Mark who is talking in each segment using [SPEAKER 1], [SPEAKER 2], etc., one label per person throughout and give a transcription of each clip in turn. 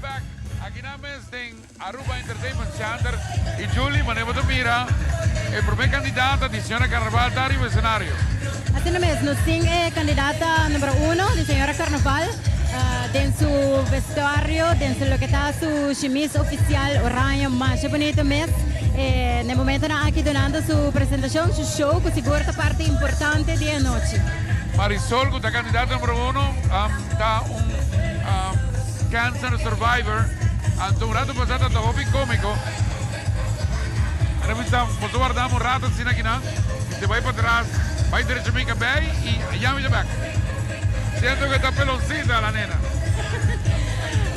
[SPEAKER 1] back aki nan mes den Aruba Entertainment Center y Julie manera bo ta mira e prome candidata di Señora Carnaval ta riba escenario.
[SPEAKER 2] Asina mes, nos tin e candidata numero uno di Señora Carnaval den su vestuario, den su loke ta su shimis oficial oranje masha bonito mes. Na e momentonan aki dunando su presentacion, su show cu sigur ta parti importante di e anochi.
[SPEAKER 1] Marisol cu ta candidata numero uno ta un cancer survivor, anto un rato pasa ta hopi comico. Nan a bisa, Boso wardami un rato asina akinan, mi ta bai patras, bai derecho mi cabei y ya mi ta bek. Siento cu e ta peloncita la nena.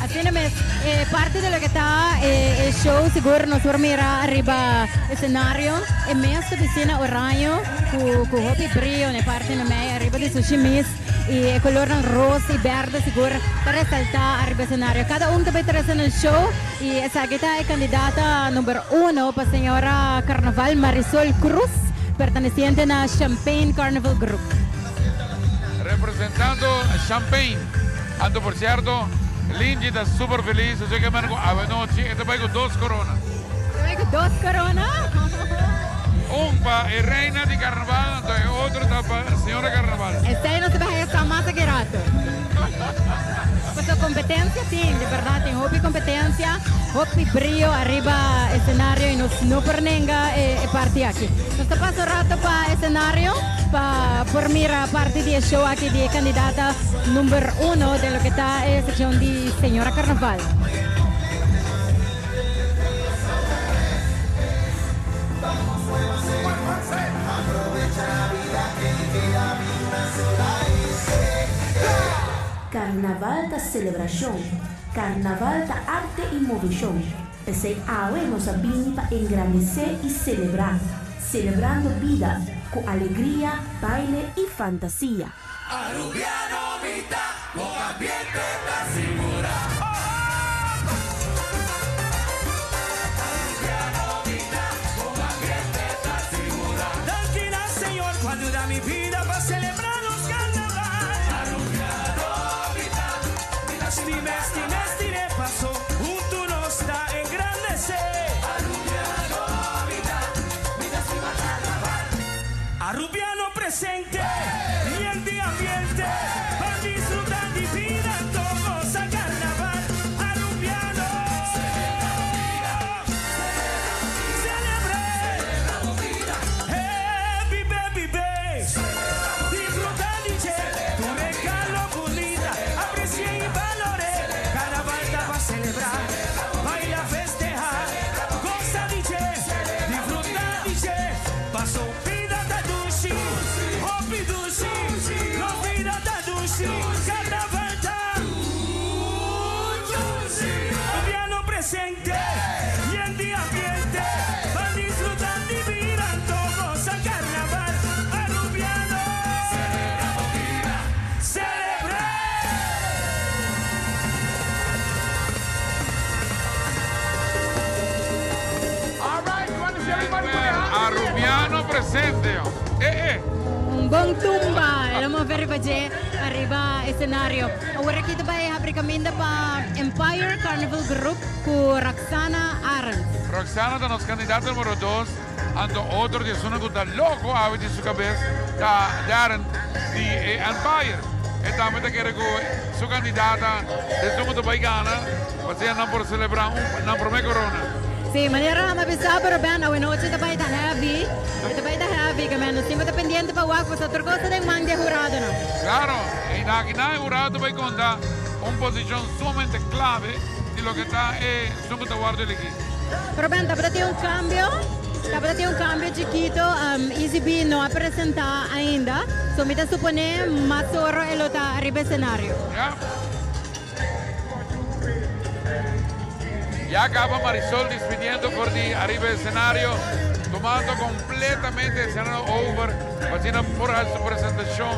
[SPEAKER 2] Asina mes, e parti di loke ta e show sigur nos por mira ariba escenario, e mes ta bisina oraño cu hopi brio na e parti na mei ariba di su shimis. Y e colornan rosa y berde sigur ta resalta ariba escenario. Cada un ta bay trece nan show y esaki ta e candidata number uno pa señora Carnaval Marisol Cruz, perteneciente na Champagne Carnival Group.
[SPEAKER 1] Representando Champagne. Anto por cierto, Lingy ta super feliz, así que mano cu awenochi e ta bay cu dos corona.
[SPEAKER 2] Ta bay cu dos corona?
[SPEAKER 1] Un pa e reina di carnaval, anto e otro ta pa señora carnaval.
[SPEAKER 2] Esey no ta bay haya sa mas aki rato. Pasobra competencia tin, di berdad tin hopi competencia, hopi brio ariba escenario y nos no por nenga e parti aki. Nos ta pasa un rato pa escenario pa por mira parti di e show aki di e candidata number uno den loke ta e seccion di señora carnaval.
[SPEAKER 3] Karnaval ta selebrashon, karnaval ta arte i moveshon. P'esei awe nos a bini pa engrandesé i selebrá, selebrando bida ku alegria, baile i fantasia.
[SPEAKER 4] Arubiano mi ta, bo ambiente ta sigura. Arubiano mi ta, bo ambiente ta sigura.
[SPEAKER 5] Danki na Señor cu a duda mi bida pa celebra nos carnaval.
[SPEAKER 4] Arubiano mi ta, mi ta
[SPEAKER 5] stima estima estire paso, hunto nos ta engrandece.
[SPEAKER 4] Arubiano mi ta, mi ta stima carnaval.
[SPEAKER 5] Arubiano presente yen di ambiente pa disfruta di bida anto goza carnaval Arubiano.
[SPEAKER 4] Celebramos bida,
[SPEAKER 5] Celebre.
[SPEAKER 4] Celebramos bida.
[SPEAKER 5] Hey, bibe, bibe.
[SPEAKER 4] Celebramos
[SPEAKER 5] Disfruta di dje.
[SPEAKER 4] Celebramos
[SPEAKER 5] Tu regalo bunita,
[SPEAKER 4] Celebramos
[SPEAKER 5] aprecia y valore.
[SPEAKER 4] Celebramos
[SPEAKER 5] Carnaval ta pa celebra,
[SPEAKER 4] Celebramos
[SPEAKER 5] baila, festeha,
[SPEAKER 4] Celebramos
[SPEAKER 5] goza di dje,
[SPEAKER 4] Celebramos
[SPEAKER 5] disfruta di dje. Paso bida ta dushi, hopi dushi, nos bida ta dushi, carnaval ta
[SPEAKER 4] dushi.
[SPEAKER 5] Rubiano presente, yen di ambiente, pa disfruta di bida anto goza carnaval Arubiano.
[SPEAKER 4] Celebramos bida,
[SPEAKER 5] celebre!
[SPEAKER 1] Arubiano presente. Eh eh.
[SPEAKER 2] Un bon tumba, el a move riba dje ariba escenario. Awor aki ta bay habri caminda pa Empire Carnival Group cu Roxana Arends.
[SPEAKER 1] Roxana ta nos candidato numero dos, anto otro di esunnan cu ta loco awe di su cabes ta Darren di e Empire. E tambe ta kere cu su candidata esun cu ta bay gana. Pasobra nan por celebra un nan prome corona.
[SPEAKER 2] Sí, manera nan a bisa, pero Ben, awenochi ta bai ta heavy. E ta bai ta heavy, ke men nos tin ku ta pendiente pa wak pasobra tur kos ta den man di e huradonan.
[SPEAKER 1] Claro, i na akinan e hurado ta bai konta un posishon sumamente clave di loke ta e esun ku ta wòrdu eligí.
[SPEAKER 2] Pero Ben, tabata tin un cambio, tabata tin un cambio chikito, Easy B no a presenta ainda, so mi ta supone mas oro e lo ta ariba escenario.
[SPEAKER 1] Ya. Ya caba Marisol despidiendo for di ariba escenario, tomando completamente escenario over, pa asina por haci su presentacion.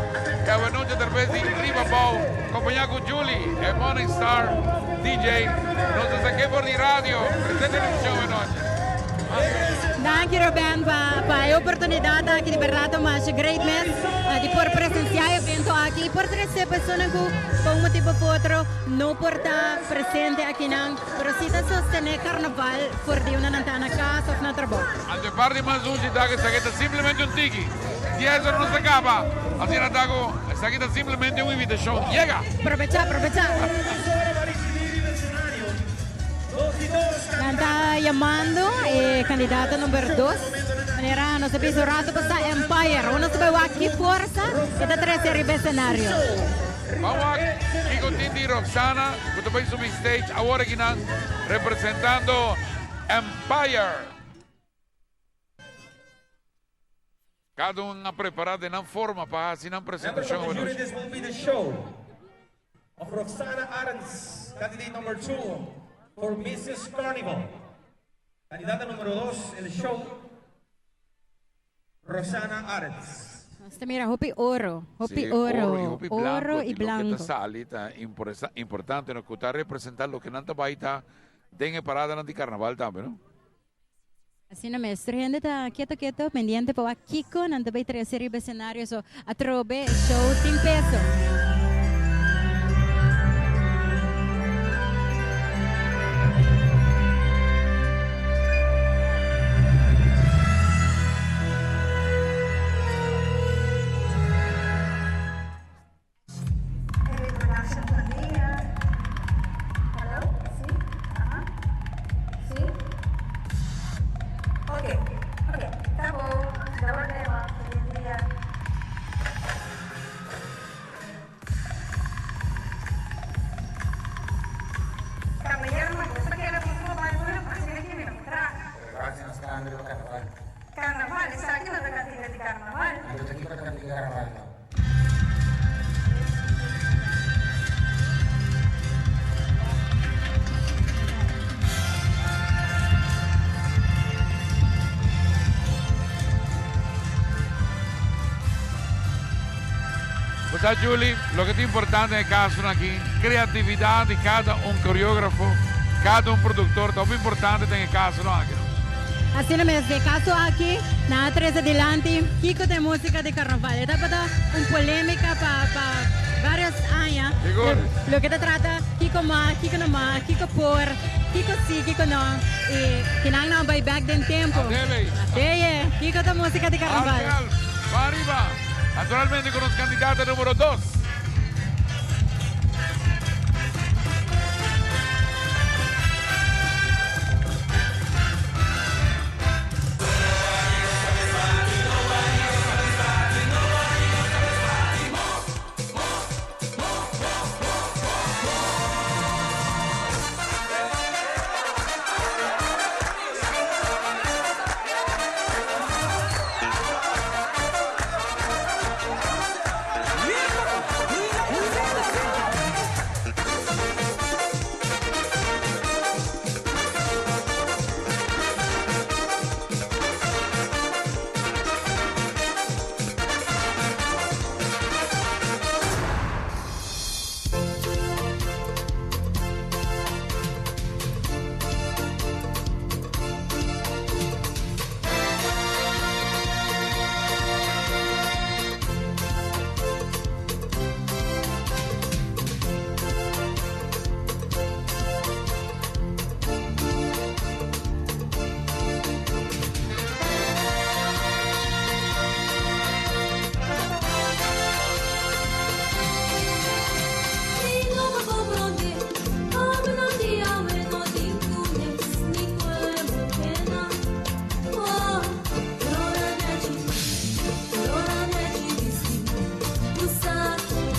[SPEAKER 1] E awanochi atraves di Riba Bou, compaña cu Julie, e Morning Star DJ. Nos ta saque for di radio, presente television awanochi.
[SPEAKER 2] Danki Ruben pa pa e oportunidad aki di berdad ta masha great mes di por presencia e evento aki y por trece personanan cu pa un motibo of otro no por ta presente akinan pero si ta sostene carnaval for di unda nan ta na cas of na trabou.
[SPEAKER 1] Anto e parti mas dushi ta cu esaki ta simplemente un tiki. Dies ora nos ta caba. Asina ta cu esaki ta simplemente un invitacion. Yega!
[SPEAKER 2] Probecha, probecha! Nan ta yamando e candidato number dos. Manera nos a bisa un rato pasa Empire. Ora nos ta bay wak ki forsa e ta trece riba escenario.
[SPEAKER 1] Ban wak kico tin di Roxana cu ta bay subi stage awor akinan representando Empire. Cada un a prepara den nan forma pa haci nan presentacion
[SPEAKER 6] Members of the jury,
[SPEAKER 1] awanochi.
[SPEAKER 6] this will be the show of Roxana Arends, candidate number two for Mrs. Carnival. Candidata numero dos, el show Roxana Arends.
[SPEAKER 2] Nos ta mira hopi oro, hopi
[SPEAKER 1] Sí,
[SPEAKER 2] oro,
[SPEAKER 1] oro y hopi blanco.
[SPEAKER 2] oro y
[SPEAKER 1] Y loke ta
[SPEAKER 2] blanco.
[SPEAKER 1] sali ta importante, no? Cu ta representa loke nan ta bay ta den e paradanan di carnaval tambe, no?
[SPEAKER 2] Asina mes, tur hende ta keto keto pendiente pa wak kiko nan ta bay trece riba escenario, so atrobe e show tin peso.
[SPEAKER 1] Bo sa Julie, loke ta importante den e casonan aki, creatividad di cada un coreografo, cada un productor ta hopi importante den e casonan aki.
[SPEAKER 2] Asina mes, den e caso aki, nan a trece dilanti kico ta e musica di carnaval. E tabata un polemica pa pa varios aña.
[SPEAKER 1] Sigur.
[SPEAKER 2] Loke ta trata kico mag, kico no mag, kico por, kico si, kico no. Y kinan nan a bay bek den tempo.
[SPEAKER 1] Adele.
[SPEAKER 2] Adeye, kico ta musica di carnaval?
[SPEAKER 1] Argel, pa ariba. Naturalmente cu nos candidata numero dos.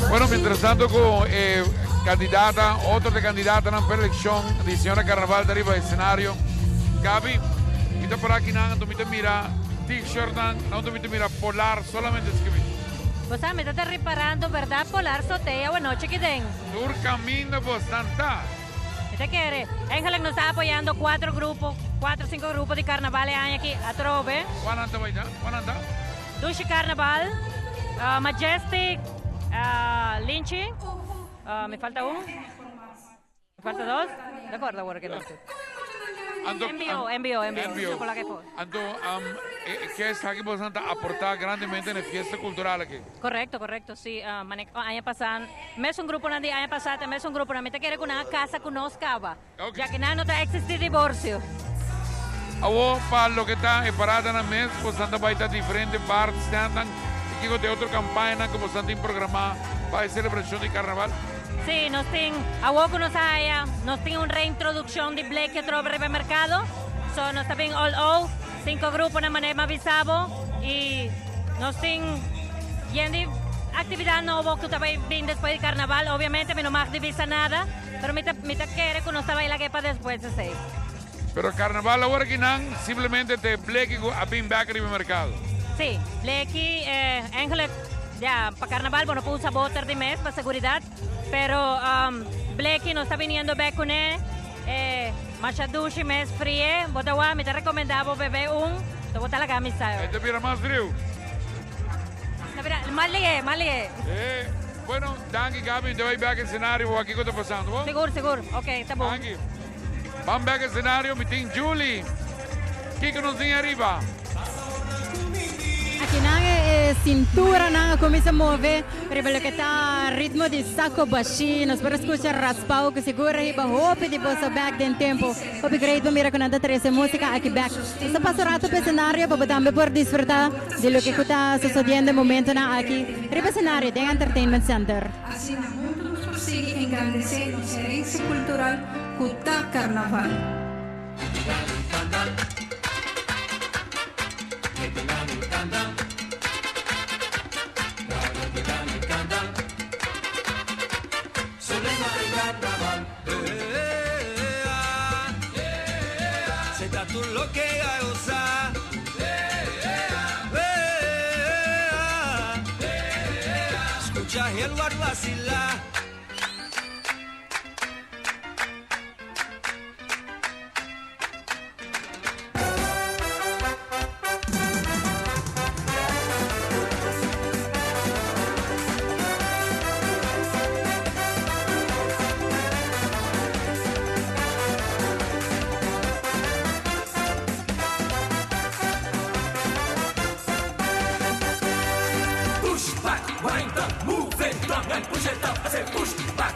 [SPEAKER 1] Bueno, mientras tanto cu e candidata, otro de candidatanan pa eleccion di señora Carnaval ta riba escenario. Gaby, mi ta por aki nan, anto mi ta mira t-shirtnan, anto mi ta mira polar solamente escribi.
[SPEAKER 7] Bo sa, mi ta ta riparando, berdad polar sotea awanochi ki den.
[SPEAKER 1] Tur caminda bo santa.
[SPEAKER 7] Mi ta kere. Eigenlijk nos ta apoyando cuatro grupo, cuatro cinco grupo di carnaval e aña aki atrobe.
[SPEAKER 1] Cual nan ta bay ta? Cual nan ta?
[SPEAKER 7] Dushi Carnaval, Majestic, Linchi, mi falta un, mi falta dos, de acuerdo awor ke nos.
[SPEAKER 1] Anto,
[SPEAKER 7] MBO, MBO, MBO. Chocolate po.
[SPEAKER 1] Anto, um, e, e ke esaki boso ta aporta grandemente na fiesta cultural aki.
[SPEAKER 7] Correcto, correcto, si. Uh, mane, aña pasá, mesun gruponan di aña pasá, ta mesun gruponan. Mi ta kere ku nan a kasa ku nos kaba.
[SPEAKER 1] Ok.
[SPEAKER 7] Ya ku nan no ta eksistí divorsio.
[SPEAKER 1] Awor pa loke ta e paradanan mes, boso ta bai ta diferente bar, standnan i kiko ta e otro kampañanan ku boso tin programá pa e selebrashon di karnaval?
[SPEAKER 7] Sí, nos tin, awor ku nos a haya, nos tin un reintrodukshon di bleki atrobe riba e merkado. So nos ta bin all out, sinku gruponan manera mi a bisa bo i nos tin yen di aktividat nobo ku ta bai bin despues di karnaval. Obviamente mi no mag di bisa nada. Pero mi ta mi ta kere ku nos ta bai lag'é pa despues esei.
[SPEAKER 1] Pero karnaval awor aki nan simplemente ta e bleki ku a bin bek riba e merkado.
[SPEAKER 7] Sí, bleki eigenlijk ya pa karnaval bo no por usa boter di mes pa seguridat, pero bleki nos ta biniendo bek kuné e masha dushi mes frie, bo ta wak mi ta rekomendá bo bebe un, so bo ta laga mi sa.
[SPEAKER 1] E ta bira mas friu.
[SPEAKER 7] Ta bira mas lihé, mas lihé.
[SPEAKER 1] E. Bueno, danki Gaby, mi ta bai bek escenario pa wak kiko ta pasando, bo?
[SPEAKER 7] Sigur, sigur. Ok, ta bon.
[SPEAKER 1] Danki. Ban bek escenario, mi tin Julie. Kiko nos tin ariba?
[SPEAKER 2] Aki nan e cinturanan a cuminsa move riba loke ta ritmo di saco bashi. Nos por a scucha raspao cu sigur a hiba hopi di boso bek den tempo. Hopi great pa mira cu nan ta trece musica aki bek. Nos ta pasa un rato pa escenario pa bo tambe por disfruta di loke cu ta sucediendo e momentonan aki. Riba escenario den Entertainment Center.
[SPEAKER 8] Asina huntu nos por sigui engrandesé nos herensia kultural ku ta Karnaval.
[SPEAKER 4] Push back, wind up, move it down and push it up. I say push back.